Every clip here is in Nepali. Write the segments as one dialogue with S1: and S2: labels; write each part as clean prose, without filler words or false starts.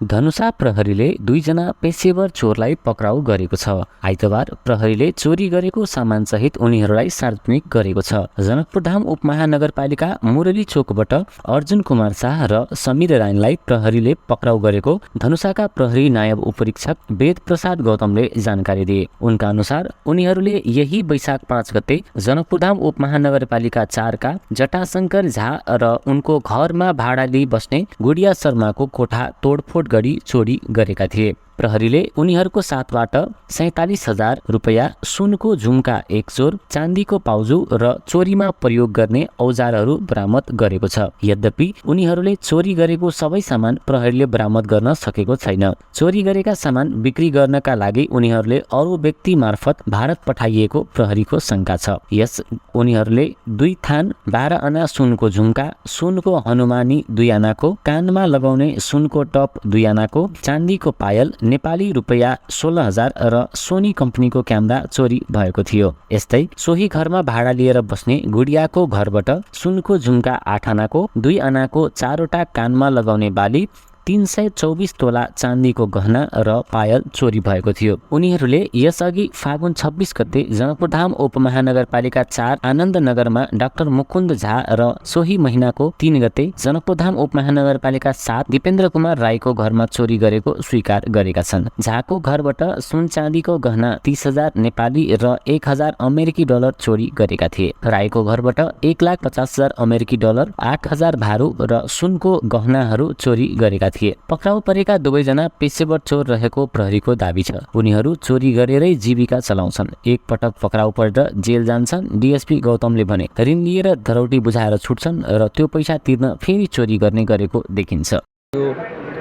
S1: धनुषा प्रहरीले 2 जना पेशेवर चोरलाई पक्राउ गरेको छ। आइतबार प्रहरीले चोरी गरेको सामानसहित उनीहरूलाई सार्वजनिक गरेको छ। जनकपुरधाम उपमहानगरपालिका मुरली चोकबाट अर्जुन कुमार शाह र समीर रायलाई प्रहरीले पक्राउ गरेको धनुषाका प्रहरी नायब उपरीक्षक वेद प्रसाद गौतमले जानकारी दिए। उनका अनुसार उनीहरूले यही वैशाख 5 गते जनकपुरधाम उपमहानगरपालिका 4 का जटाशंकर झा र उनको घरमा भाडा लिई बस्ने गुडिया शर्माको कोठा तोडफोड गरी चोरी गरेका थिए। प्रहरीले उनीहरूको साथबाट 47,000 रुपैयाँ, सुनको झुम्का 1 जोर, चाँदीको पाउजु र चोरीमा प्रयोग गर्ने औजारहरू बरामद गरेको छ। यद्यपि उनीहरूले चोरी गरेको सबै सामान प्रहरीले बरामद गर्न सकेको छैन। चोरी गरेका सामान बिक्री गर्नका लागि उनीहरूले अरू व्यक्ति मार्फत भारत पठाइएको प्रहरीको शंका छ। यस उनीहरूले 2 थान 12 आना सुनको झुम्का, सुनको हनुमानी 2 आनाको, कानमा लगाउने सुनको टप 2 आनाको, चाँदीको पायल, नेपाली रुपैयाँ 16,000 र सोनी कम्पनीको क्यामेरा चोरी भएको थियो। यस्तै सोही घरमा भाडा लिएर बस्ने गुडियाको घरबाट सुनको झुम्का 8 आनाको, 2 आनाको 4वटा कानमा लगाउने बाली, 324 तोला चाँदीको गहना र पायल चोरी भएको थियो। उनीहरूले यसअघि फागुन 26 गते जनकपुरधाम उपमहानगरपालिका 4 आनन्द नगरमा डाक्टर मुकुन्द झा र सोही महिनाको 3 गते जनकपुरधाम उपमहानगरपालिका 7 दिपेन्द्र कुमार राईको घरमा चोरी गरेको स्वीकार गरेका छन्। झाको घरबाट सुन चाँदीको गहना 30,000 नेपाली र 1,000 अमेरिकी डलर चोरी गरेका थिए। राईको घरबाट 1,50,000 अमेरिकी डलर, 8,000 भारू र सुनको गहनाहरू चोरी गरेका थिए। पक्राउ परेका 2 जना पेशेवर चोर रहेको प्रहरीको दाबी छ। उनीहरू चोरी गरेरै जीविका चलाउँछन्। एक पटक पक्राउ परेर जेल जान्छन्। डीएसपी गौतमले भने ऋण लिएर धरौटी बुझाएर छुट्छन् र त्यो पैसा तिर्न फेरि चोरी गर्ने गरेको देखिन्छ।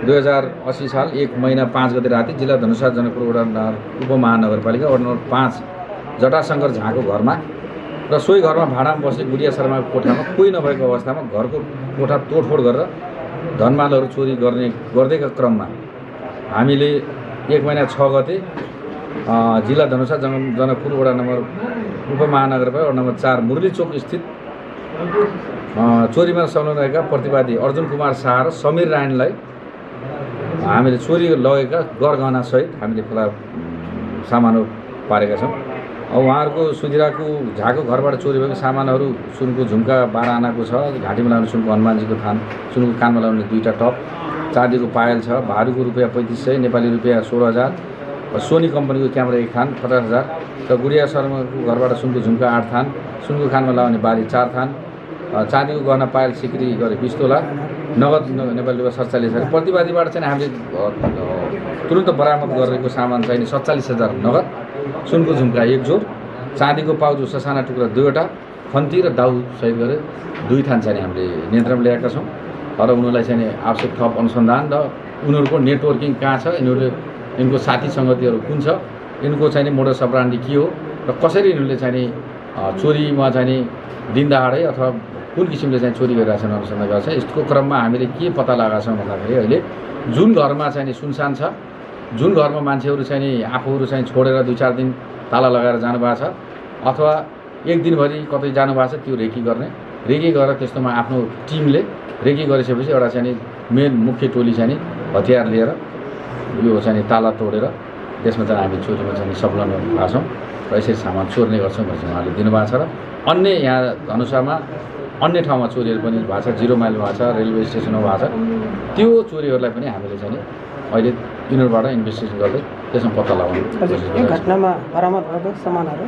S2: 2080 साल 1 महिना 5 गते राति जिल्ला धनुषा जनकपुर उपमहानगरपालिका वडा नम्बर 5 जटाशंकर झाको घरमा र सोही घरमा भाडामा बस्ने गुडिया शर्माको कोठामा कोही नभएको अवस्थामा घरको कोठा तोडफोड गरेर धनमालहरू चोरी गर्दैका क्रममा हामीले 1 महिना 6 गते जिल्ला धनुषा जनकपुर वडा नम्बर उपमहानगरपालिका वडा नम्बर 4 मुरली चोक स्थित चोरीमा संलग्न रहेका प्रतिवादी अर्जुन कुमार शाह र समीर रायलाई हामीले चोरी लगेका गरगहना सहित हामीले फेला सामानहरू पारेका छौँ। उहाँहरूको सुधिराको झाको घरबाट चोरी भएको सामानहरू सुनको झुम्का 12 आनाको छ, घाँटीमा लगाउने सुनको हनुमानजीको थान, सुनको कानमा लगाउने 2टा टप, चाँदीको पायल छ, भारूको रुपैयाँ 3500, नेपाली रुपैयाँ 16,000, सोनी कम्पनीको क्यामेरा 1 थान 50,000 र गुडिया शर्माको घरबाट सुनको झुम्का 8 थान, सुनको कानमा लगाउने बाली 4 थान, चाँदीको गहना पायल सिक्री गरे 20 तोला, नगद नेपाली रुपैयाँ 47,000। प्रतिवादीबाट चाहिँ हामीले तुरन्त बरामद गरेको सामान चाहिँ 47,000 नगद, सुनको झुम्का 1 जोर, चाँदीको पाउजु ससाना टुक्रा 2वटा, खन्ती र दाउ सहित गरेर 2 थान चाहिँ हामीले नियन्त्रण ल्याएका छौँ। र उनीहरूलाई चाहिँ आवश्यक थप अनुसन्धान र उनीहरूको नेटवर्किङ कहाँ छ, यिनको साथी सङ्गतिहरू कुन छ, यिनको चाहिँ मोडस अपरान्डी के हो र कसरी यिनीहरूले चाहिँ चोरीमा चाहिँ दिनदहाडै अथवा कुन किसिमले चाहिँ चोरी गरिरहेका छन् अनुसन्धान गरेका छन्। यसको क्रममा हामीले के पत्ता लगाएका छौँ भन्दाखेरि अहिले जुन घरमा चाहिँ सुनसान छ, जुन घरमा मान्छेहरू चाहिँ आफूहरू चाहिँ छोडेर 2-4 दिन ताला लगाएर जानुभएको छ अथवा 1 दिनभरि कतै जानुभएको छ, त्यो रेकी गरेर त्यस्तोमा आफ्नो टिमले रेकी गरिसकेपछि एउटा चाहिँ मेन मुख्य टोली चाहिँ हतियार लिएर यो चाहिँ ताला तोडेर त्यसमा चाहिँ हामी चोरीमा चाहिँ संलग्न भएका छौँ र यसरी सामान चोर्ने गर्छौँ भनेर उहाँले दिनुभएको छ। र अन्य यहाँ धनुषामा अन्य ठाउँमा चोरीहरू पनि भएको छ, 0 माइल भएको छ, रेलवे स्टेसनमा भएको छ। त्यो चोरीहरूलाई पनि हामीले चाहिँ अहिले यिनीहरूबाट इन्भेस्टिगेसन गर्दै त्यसमा पत्ता लगाउने कोसिस गरिरहेछौँ।
S3: घटनामा बरामद भएको सामानहरू